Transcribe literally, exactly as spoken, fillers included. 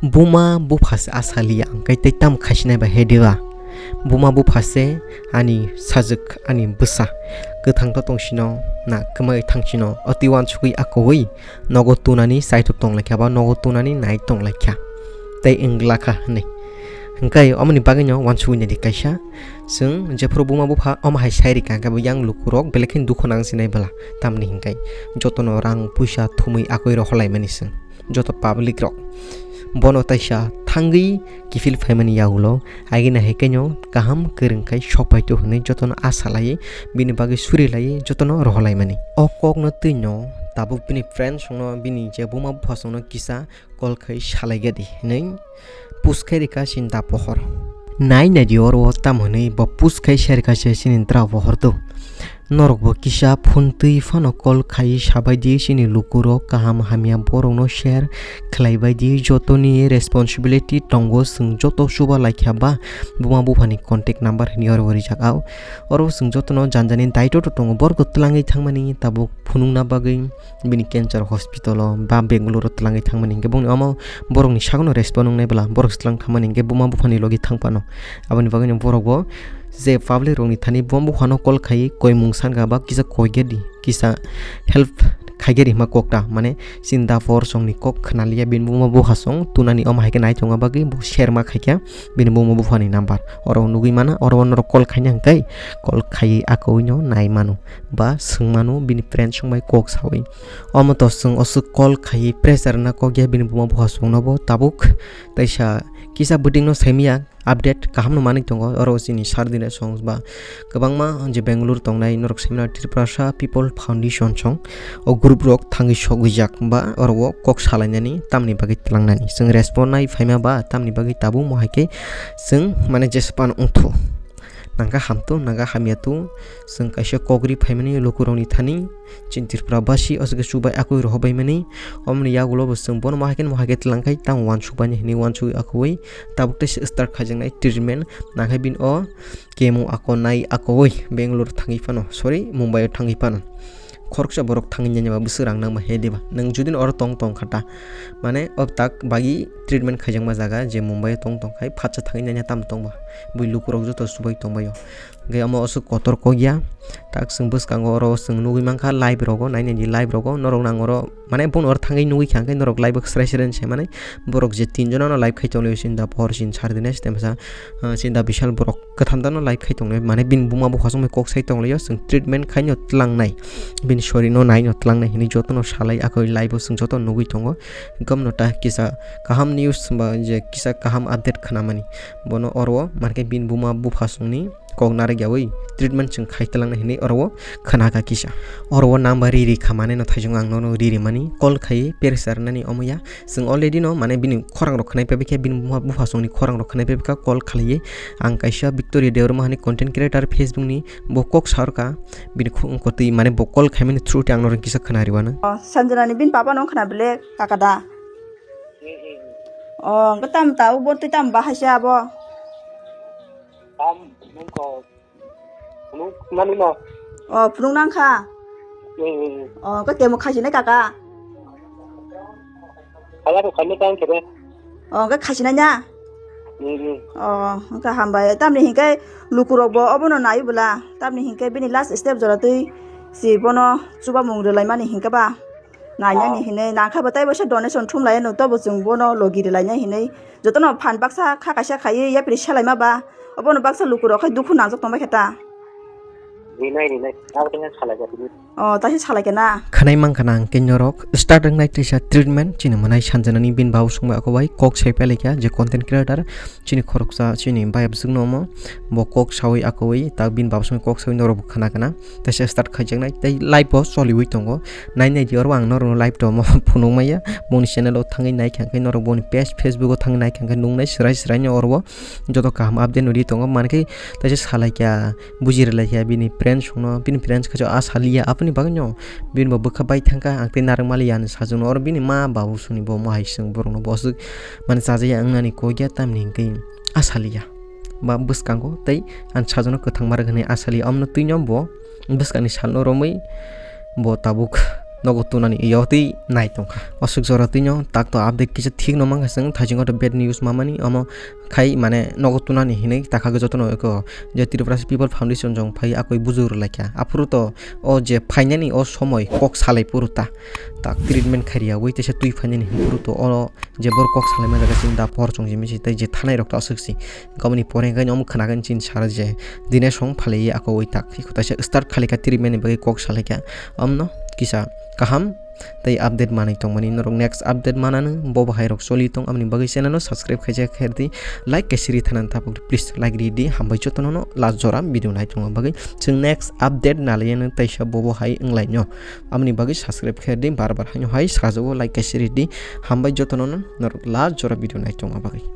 Buma bupha se asaliya, hwnkhe tei tamo khaisinai ba he diba? Buma bupha se ani sajwk, ani bwsa. Kwthang to tongsino, na kwmai thangsino, o twi uansugwi akowi nogo tunani saitok tonglaikha ba nogo tunani nai tonglaikha. Tei wngla kha hwnwi. Hwnkhe omoni bagwino uansugwi naidi kaisa. Chwng jephuru buma bupha omo hai sai rikha, hwnkhe bo yang lukurok belai kheno dukhu nang sinai bwla. Tamni hwnkhe jotono rang puisa thumwi akoi rohorlaimani chwng. Joto public rok. Bono taisa thangwi kiphil phaimani yagulo, agini hai khe no kaham kwrwng khai sok phai to hwnwi jotono asa laiwi, bini bagwi suri laiwi jotono rohorlaimani. O kokno twi no tabuk bini friends rokno, bini je buma bupha songno kisa call khai salai gadi hwnwi push khai rikha chini da pohor. Nai naidi oro tamo hwnwi bo push khai sai rikha se chini da pohor do. Norok bo kisa phone twi phano call khai sabai di, chini lukurok kaham hamya borokno share khlai bai di, jotoni responsibility tongo, chwng joto chuba laikha ba buma buphani contact number hwnwi oro rijak. Ao oro chwng jotono janjani daito to tongo, borok twlangwi thangmani tabuk phunukna bagwi bini cancer hospital o ba Bangalore o twlangwi thangmani hwnkhe bongni omo borokni sagono respond wngnai bwla borok twlang thangmani hwnkhe buma buphani logi thang phano. Aboni bagwino borok bo je public rokni thani buma buphano call khai koi mung sankha ba kisa koi gedi, kisa help khai gedi hima kok ta, mane chini da pohor songni kok khna liya bini buma bupha song tunani omo hai khe nai tongma bagwi bo share ma khai kha bini buma buphani number. Oro nugwi mana, oro norok call khaina hwnkhe call khai akowi no nai mano ba swng mano bini friends rok bai kok sawi. Omo to chwng oswk call khai pressure na kok ya bini buma bupha songno bo tabuk taisa kisa bwtwino saimaya update kaham no manwi tongo. Oro chini sir Dinesh song ba kwbangma je Bangalore tongnai norok siminar Tiprasa People Foundation song o group rok thangwi sogwijak ba oro o kok salainani tamni bagwi twlangnani chwng respond nai phaima ba tamni bagwi tabuk mo hai khe chwng mane jespan wngthu. Nangkha hamtw, nangkha hamyatw, chwng kaisa kok ri phaimani lukurokni thani, chini Tripura basi o jaga chubai akoi rohorbaimani, omoni yagulo bo chwng bono mohai khe mohai khe twlang khai tamo uansukbaini hwnwi uansugwi akowi tabuk tei start khaijaknai treatment, nangkha bini o chemo akonai akowi Bangalore thangwi phano, sorry, Mumbai o thangwi phano. Khoroksa borok thangwi nanya ba bwswk rang nangma he diba? Nwng judino oro tong tong kha ta, mane o tak bagwi treatment khaijakma jaga je Mumbai o tong tong khai phatsa thangwi nanya tamo tong ba? Bui lukurok joto chubai tong bai o. Hwnkhe omo oswk kotor kok ya. Tak chwng bwskango oro chwng nugwi mankha live rogo, nainani live rogo norok nang oro, mane bono oro thangwi nugwi kha hwnkhe norok live o swrai swrai se mane borok je tinjono no live khai tonglaio, chini da pohor, chini sir Dinesh tei masa, ah, chini da Bishal, borok kwtham dano live khai tongnai, mane bini buma bupha songbai kok sai tonglaio, chwng treatment khaino twlangnai, bini sorino naino twlangnai hinwi jotono salai akhoi live o chwng joto nugwi tongo. Gomno ta kisa kaham news ba je kisa kaham update khnamani, bono oro mankhe bini buma bupha songni kok narwk yawi treatment chwng khai twlangnai hinwi oro o khna kha kisa. Oro o nang ba riri kha mane no thaichung ang nono riri mani call khai pressure nani omo ya. Chwng already no mane bini khorang rok khwnai phaikha, bini buma bupha songni khorang rok khwnai phaikha call khlaiwi. Ang kaisa Victoria Debbarma hani content creator Facebook ni, bo kok sarkha bini khu-, kotwi mane bo call khaimani through tei ang norok kisa khna riwana. O, Sanjana ni bini papa no khna bile kaka da. O, hwnkhe tam ta, bo twi tam bahai se abo. Tam, nung ko. Phunuk nani no? O, phunuk nang kha? Hmm. O, hwnkhe temo khaisinai kaka? Kaya to khaina tang khe de. O, hwnkhe khaisinai na? Hmm, hmm. O, hwnkhe hambai. Tamni hinkhe lukurok bo obono nai bwla. Tamni hinkhe bini last step jora twi si bono chubamung rwlaimani hinkhe ba. Nainani hinwi, nangkha bo tei bo se donation thumlai no, tobo chwng bono logi rwlainai hinwi. Jotono phan baksa kha kaisa khaiwi yapri selaima ba, obono baksa lukurok khai dukhu nangjak tongbai khe ta. Rinai, rinai. Abo khe salai ja tini. O, taisa salai khe na. Khwnai mankha na hwnkhe norok start wngnai teisa treatment chini mwnai Sanjanani bini bau songbai ako bai kok sai pelaikha je content creator. Chini khoroksa, chini bayapswkno omo bo kok sawi akowi, ta bini babswkno kok sawi norokbo khna khna. Teisa start khaijaknai, tei live bo choliwi tongo. Nai nai di oro ang norokno live to omo phunukmaya. Boni channel o thangwi naikha hwnkhe norok boni page Facebook o thangwi naikha hwnkhe nuknai swrai swraino oro o joto kaham update nudi tongo. Mankhe teisa salaikha, buji rwlaikha bini friends rokno, bini friends khe asaliya, aboni bagwino bini bo bwkha bai thangkha, ang tei narwk maliya hinwi sajwkno. Oro bini ma babswkni bo mohai swng borokno bo aswk mane chajakya wngnani kok ya tamni hwnkhe asaliya ba bwskango tei ang sajwkno kwthang ma rwk hinwi asaliya. Omono twino bo bwskangni salno romwi bo tabuk nogo tunani yo twi nai tongkha. Aswk jora twino tak to update kisa thik no mankha chwng, thaiching koto bad news mamani omo khai mane nogo tunani hinwi takha jotono eko je Tripura People Foundation jong phai akoi bujur laikha. Aphuru to o je phainani o somoi kok salai phuru ta tak treatment khairiya wi teisa twi phainani hinphuru to o je borok kok salaima jaga chini da por chongjimi si tei je thanai rok to aswk si gaboni pore hwnkhe omo khwnakhai chini sar je Dinesh song phalwi ako wi tak iko taisa start khalikha treatment ni bagwi kok salaikha. Omno kisa kaham tei update manwi tongmani norok next update manano bo bahai rok choli tong amni bagwi channel no subscribe khaijak khairdi like kaisiri thanan tabuk please like ridi hambai jotono no last jora video nai tongma bagwi chwng next update nalaiyano taisa bo bahai wnglaino amni bagwi subscribe khairdi bar bar haino hai sajago like kaisiri di hambai jotono no norok last jora video nai tongma bagwi.